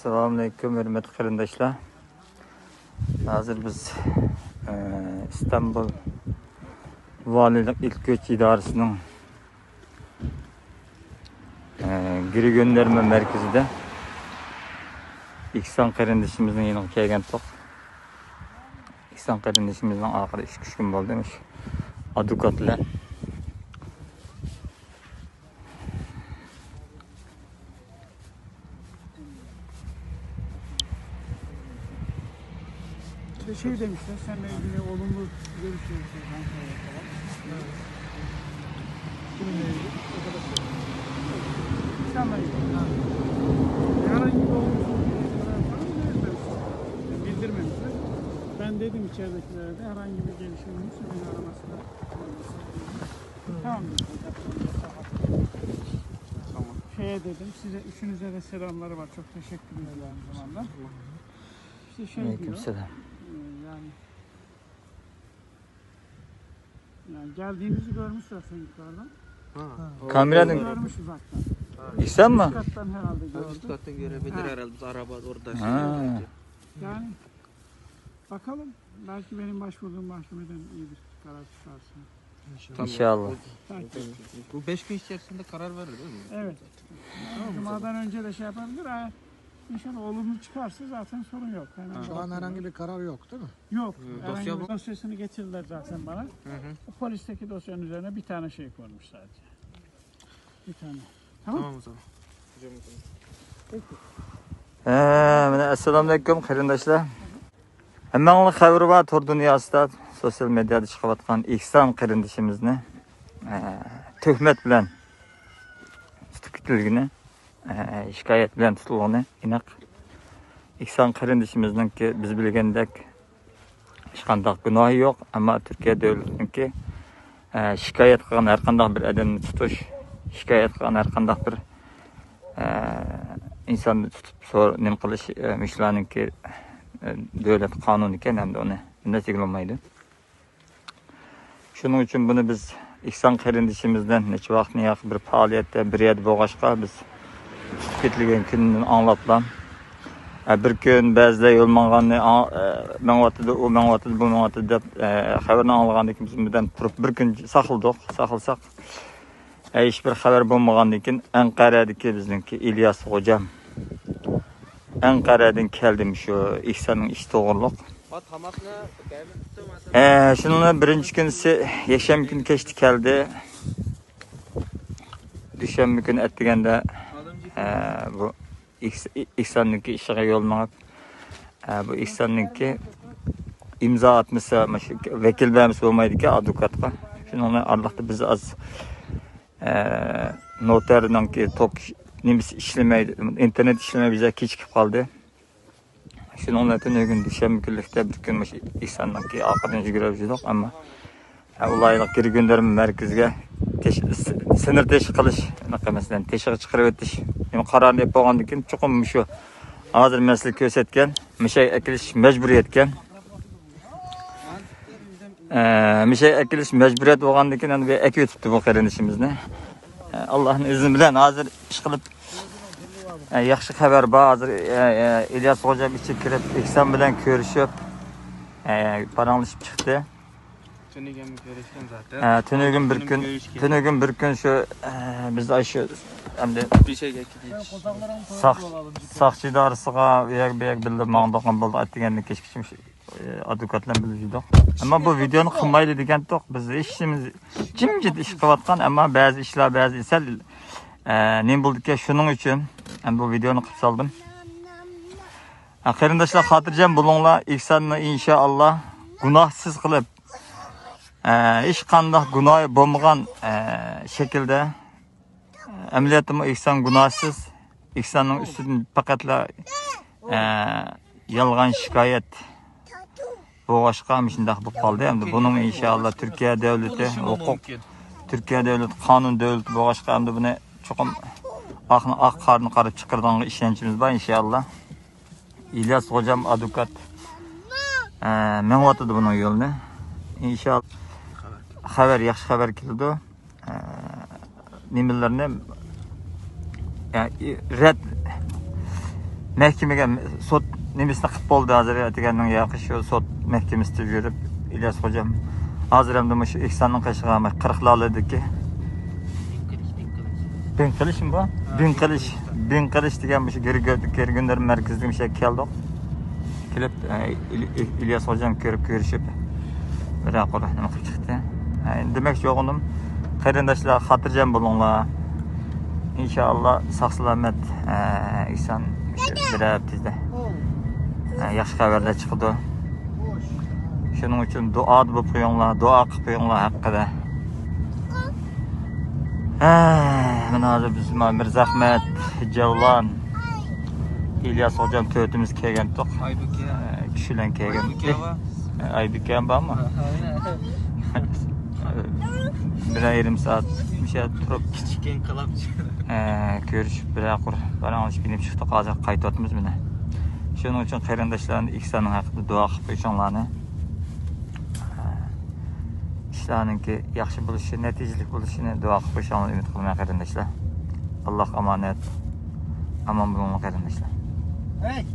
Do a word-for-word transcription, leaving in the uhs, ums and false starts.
ئەسسالامۇئەلەيكۇم، ھۆرمەتلىك قېرىنداشلار. ھازىر بىز، ئە، ئىستانبۇل ۋالىيلىق ئىلك گۆش ئىدارىسىنىڭ، ئە، گىرى گۆندەرمە مەركىزىدە ئىھسان قېرىندىشىمىزنىڭ يېنىغا كەلگەنتۇق. ئىھسان قېرىندىشىمىزنىڭ ئاخىرى ئىككى ئۈچ كۈن بولدى مۇشۇ ئادۋوكات بىلەن. İşte şey demişler, seninle ilgili olumlu görüş yapacağız Ankara'ya falan. Kiminle ilgili? İnsanla ilgili. Herhangi bir olumsuz bir karar falan vermemişler. Bildirmemişler. Ben dedim içeridekilere de herhangi bir gelişme olursa beni aramasınlar. Tamam dedim. Tamam. Şeye dedim, size üçünüze de selamları var. Çok teşekkür ediyorum aynı zamanda. İşte şey diyor, Aleykümselam. E, yani, yani geldiğimizi görmüş zaten yukarıdan. Ha. Kameradan Görmüş uzaktan. İhsan mı? Üst kattan herhalde gördü. Üst kattan görebilir herhalde. Biz araba orada şey yapınca. Yani bakalım, belki benim başvurduğum mahkemeden iyi bir karar çıkarsa. İnşallah. İnşallah. Bu beş gün içerisinde karar verir değil mi? Evet. Cumadan önce de şey yapabilir. Ha, inşallah olumlu çıkarsa zaten sorun yok. Hemen Şu an herhangi bir karar yok değil mi? Yok. Herhangi bir dosyasını getirdiler zaten bana. O polisteki dosyanın üzerine bir tane şey konmuş sadece. Bir tane. Tamam. Tamam o zaman. Hocam o zaman. Peki. ھە، مانا، ئەسسالامۇئەلەيكۇم، قېرىنداشلار. ھەممەڭلارنىڭ خەۋىرى بار، تور دۇنياسىدا، سوتسىيال مېدىيادا چىقىۋاتقان ئېھسان قېرىندىشىمىزنى، ئە، تۆھمەت بىلەن تۇتۇپ كېتىلگىنى، ئە، شىكايەت بىلەن تۇتۇلغىنى ئېنىق. ئېھسان قېرىندىشىمىزنىڭكى بىز بىلگەندەك ھېچقانداق گۇناھى يوق، ئەمما تۈركىيە دۆلىتىنىڭكى، ئە، شىكايەت قىلغان ھەرقانداق بىر ئادەمنى تۇتۇش، شىكايەت قىلغان ھەرقانداق بىر، ئە، ئىنساننى تۇتۇپ سور-، نېمە قىلىش، ئە، مۇشۇلارنىڭكى، ئە، دۆلەت قانۇنى ئىكەن، ھەمدە ئۇنى بىر نەرسىگە بولمايدۇ. شۇنىڭ ئۈچۈن بۇنى بىز ئېھسان قېرىندىشىمىزدىن نەچچە ۋاقىتتىن ياقى بىر پائالىيەتتە، بىر يەردە بولغاچقا، بىز تۇتۇپ كېتىلگەن كۈنىدىن ئاڭلاپلا، ئە، بىر كۈن بەزىلەر يول ماڭغاننى ئاڭ-، ئە، مېڭىۋاتىدۇ، ئۇ مېڭىۋاتىدۇ، بۇ مېڭىۋاتىدۇ دەپ، ئە، خەۋەرنى ئاڭلىغاندىن كېيىن بىز بىردەم تۇرۇپ بىر كۈن ساقلىدۇق. ساقلىساق، ئە، ھېچبىر خەۋەر بولمىغاندىن كېيىن ئەنقەرەدىكى بىزنىڭكى ئىلياس خوجام ئەنقەرەدىن كەلدى مۇشۇ ئېھساننىڭ ئىشى توغرۇلۇق. ئە، شۇنىڭ بىلەن بىرىنچى كۈنىسى يەكشەنبە كۈنى كەچتە كەلدى. دۈشەنبە كۈنى ئەتىگەندە، ئە، بۇ ئېھس-، ئېھساننىڭكى ئىشىغا يول مېڭىپ، ئە، بۇ ئېھساننىڭكى ئىمزا ئاتمىسا، مۇشۇ ۋەكىل بەرمىسە بولمايدىكەن ئادۋوكاتقا. شۇنىڭ بىلەن ئارىلىقتا بىز ئاز، ئە، نوتارنىڭكى توك نېمىسى ئىشلىمەيدۇ، ئىنتېرنېت ئىشلىمەي بىزگە كېچىكىپ قالدى. شۇنىڭ بىلەن تۈنۈگۈن دۈشەنبە كۈنلۈكتە بىر كۈن مۇشۇ ئېھساننىڭكى ئارقىدىن يۈگۈرۈپ يۈردۇق، ئەمما ئۇلايلىق گىرگۈندەر مەركىزىگە تېش-، س-، سىنىر تېشى قىلىش، مەسىلەن، تېشىغا چىقىرىۋېتىش نېمە قارارىنى ئېلىپ بولغاندىن كېيىن، چوقۇم مۇشۇ ھازىر مەن سىزگە كۆرسەتكەن مۇشەي ئەكېلىش مەجبۇرىيەتكەن. ئە، مۇشەي ئەكېلىش مەجبۇرىيەت بولغاندىن كېيىن، ئەمدى بۇ ئەكېلىۋېتىپتۇ بۇ قېرىندىشىمىزنى. ئە، ئاللانىڭ ئىزنى بىلەن ھازىر ئىشقىلىپ، ئە، ياخشى خەۋەر بار. ھازىر، ئە، ئە، ئىلياس خوجام ئىچىگە كىرىپ، ئېھسان بىلەن كۆرۈشۈپ، ئە، پاراڭلىشىپ چىقتى. تۈنۈگۈن كۆرۈشكەن زاتەن. ئە، تۈنۈگۈن بىر كۈن، تۈنۈگۈن بىر كۈن شۇ، ئە، بىز ئاشۇ ئەمدى ساق-، ساقچى ئىدارىسىغا ئۇ يەر بۇ يەرگە بىللە ماڭدۇق، بولدى، ئەتىگەندىن كەچكىچە ئادۋوكات بىلەن بىللە يۈردۇق. ئەمما بۇ ۋىدېونى قىلمايلى دېگەنتۇق. بىز ھېچ ئىشىمىز، جىمجىت ئىش قىلىۋاتقان، ئەمما بەزى ئىشلار، بەزى سەل، ئە، نېمە بولدىكەن، شۇنىڭ ئۈچۈن مەن بۇ ۋىدېونى قىلىپ سالدىم. ئە، قېرىنداشلار، خاتىرجەم بولۇڭلار، ئېھساننى ئىنشائاللا گۇناھسىز قىلىپ، ئە، ھېچقانداق گۇناھى بولمىغان، ئە، شەكىلدە ئەمەلىيەتتىمۇ ئېھسان گۇناھسىز. ئېھساننىڭ ئۈستىدىن پەقەتلا، ئە، يالغان شىكايەت بولغاچقا مۇشۇنداق بولۇپ قالدى. ئەمدى بۇنىڭ ئىنشائاللا تۈركىيە دۆلىتى ھوقۇق، تۈركىيە دۆلىتى قانۇن دۆلىتى بولغاچقا، ئەمدى بۇنى چوقۇم ئاقنى ئاق، قارىنى قارا چىقىرىدىغانغا ئىشەنچىمىز بار ئىنشائاللا. ئىلياس خوجام ئادۋوكات، ئە، مېڭىۋاتىدۇ بۇنىڭ يولىنى. ئىنشائاللا خەۋەر، ياخشى خەۋەر كېلىدۇ. ئە، نېمىلەرنى، يەنى رەت، مەھكىمىگە سوت نېمىسىنى قىلىپ بولدى ھازىر دېگەننىڭ ياقى شۇ سوت مەھكىمىسىدە يۈرۈپ، ئىلياس خوجام ھازىر ئەمدى مۇشۇ ئېھساننىڭ قېشىغا قىرىقلالىدىكى بىڭ قىلىشمۇ بۇ؟ بىڭ قىلىش، بىڭ قىلىش دېگەن مۇشۇ گىرگۈنلەر مەركىزىدىكى مۇشۇ يەرگە كەلدۇق. كېلىپ، ئە، ئىل-، ئىل-، ئىلياس خوجام كۆرۈپ كۆرۈشۈپ، بىرەر قۇر نېمە قىلىپ چىقتى. ئە، ئەمدى دېمەكچى بولغىنىم، قېرىنداشلار، خاتىرجەم بولۇڭلار. ئىنشائاللا، ساق-سالامەت، ئە، ئېھسان مۇشۇ بىر ھەپتىدە، ئە، ياخشى خەۋەرلەر چىقىدۇ. شۇنىڭ ئۈچۈن دۇئادا بولۇپ قويۇڭلار، دۇئا قىلىپ قويۇڭلار ھەققىدە. ھە، مانا ھازىر بىز مىرزەخمەت، جەۋلان، ئىلياس خوجام تۆتىمىز كەلگەنتۇق. ئايبىكە. ئە، كىشىلەن كەلگەن. ئايبىكە بار. ئە، ئايبىكەم بارمۇ؟ بىرەر يېرىم سائەت مۇشۇ يەردە تۇرۇپ، كىچىك ئىنقىلابچى. ئە، كۆرۈشۈپ، بىرەر قۇر پاراڭلىشىپ يېنىپ چىقتۇق. ھازىر قايتىۋاتىمىز مانا. شۇنىڭ ئۈچۈن قېرىنداشلارنى ئېھساننىڭ ھەققىدە دۇئا قىلىپ قويۇشۇڭلارنى. ئىشلارنىڭكى ياخشى بولۇشى، نەتىجىلىك بولۇشىنى دۇئا قىلىپ قويۇشۇڭلارنى ئۈمىد قىلىمەن، قېرىنداشلار. ئاللاھقا ئامانەت. ئامان بولۇڭلار، قېرىنداشلار. ھەي!